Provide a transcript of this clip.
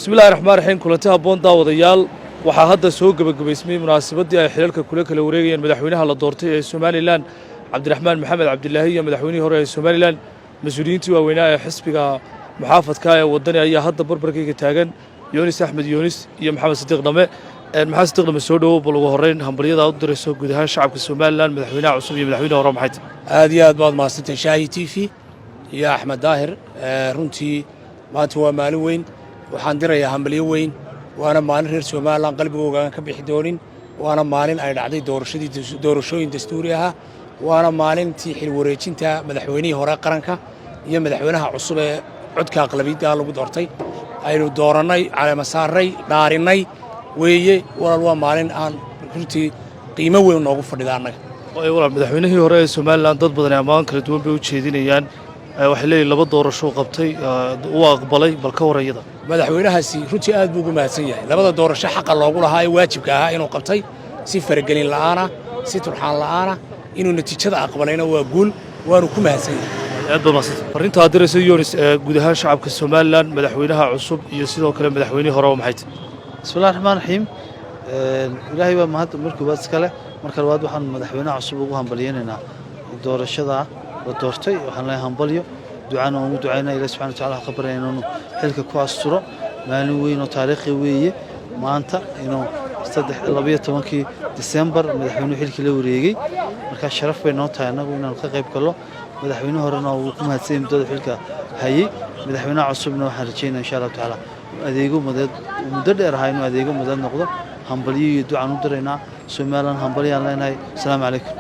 Bismillahi raxmaan raxiim. Kulanti habboon, daawadayaal. Waxaa hadda soo gebagabaysmay munaasibaddii ay xilalka kula kala wareegayeen madaxweynaha la doortay ee Somaliland, Cabdiraxmaan Maxamed Cabdilaahi, iyo madaxweynihii hore ee Somaliland. Mas-uuliyiintii waaweynaa ee xisbiga muxaafadka ee Waddani ayaa hadda barbarkayga taagan, Yoonis Axmed Yoonis iyo Maxamed Sidiiq Dhame. Maxamed Sidiiq Dhame, soo dhowow. Bal ugu horreyn, hambalyada aad u dirayso guud ahaan shacabka Somaliland, madaxweynaha cusub iyo madaxweynaha hore, maxay tahay? Aad iyo aad baad mahadsantay, Shaahi TV iyo Axmed Daahir. Runtii maanta waa maalin weyn. Waxaan dirayaa hambalyo weyn, waana maalin reer Somaliland qalbigooga aan ka bixi doonin, waana maalin ay dhacday doorashadii, doorashooyin dastuuri ahaa, waana maalintii xil wareejinta madaxweynihii hore qaranka iyo madaxweynaha cusub ee codka aqlabiyadda lagu doortay, aynu doorannay, caleema saarray, dhaarinnay weeye. Walaal, waa maalin aan runtii qiimo weyn noogu fadhida annaga. Walaal, madaxweynihii hore ee Somaliland dad badan ammaan kala duwan bay u jeedinayaan. Waxay leeyihin laba doorasho qabtay, uu aqbalay. Bal ka war iyada. Madaxweynahaasi runtii aad buu ugu mahadsan yahay labada doorasho xaqa loogu lahaa ee waajibka ahaa inuu qabtay, si faragelin la'aana, si turxaan la'aana. Inuu natiijada aqbalayna waa guul, waanu ku mahadsan yahay. Aad baad mahadsantay. Farriinta aad diraysa, Yonis, ee guud ahaan shacabka Somaliland, madaxweynaha cusub iyo sidoo kale madaxweynihii hore, waa maxay tahay? Bismillahi raxmaan raxiim. Ilaahay baa mahad marka koowaad iska leh. Marka labaad, waxaan madaxweynaha cusub ugu hambalyaynaynaa doorashada la doortay. Waxaan leeyahay hambalyo, ducana waan ugu ducaynaa. Ilahi subxana wataala waxaan ka baryaya inaanu xilka ku asturo. Maalin weyn oo taariikhi weeye maanta, inuu 12-kii Disembar madaxweynuhu xilkii la wareegay. Marka sharaf bay noo tahay annagu inaanu ka qayb gallo. Madaxweyne horena wuu ku mahadsanyay muddada xilka hayey. Madaxweynaha cusubna waxaan rajaynaya, insha Allahu tacaala, adeego madeed muddo dheer ahaa inuu adeego madeed noqdo. Hambalyo iyo ducaan u diraynaa Somaliland, hambalyaan leenahay. Asalaamu calaykum.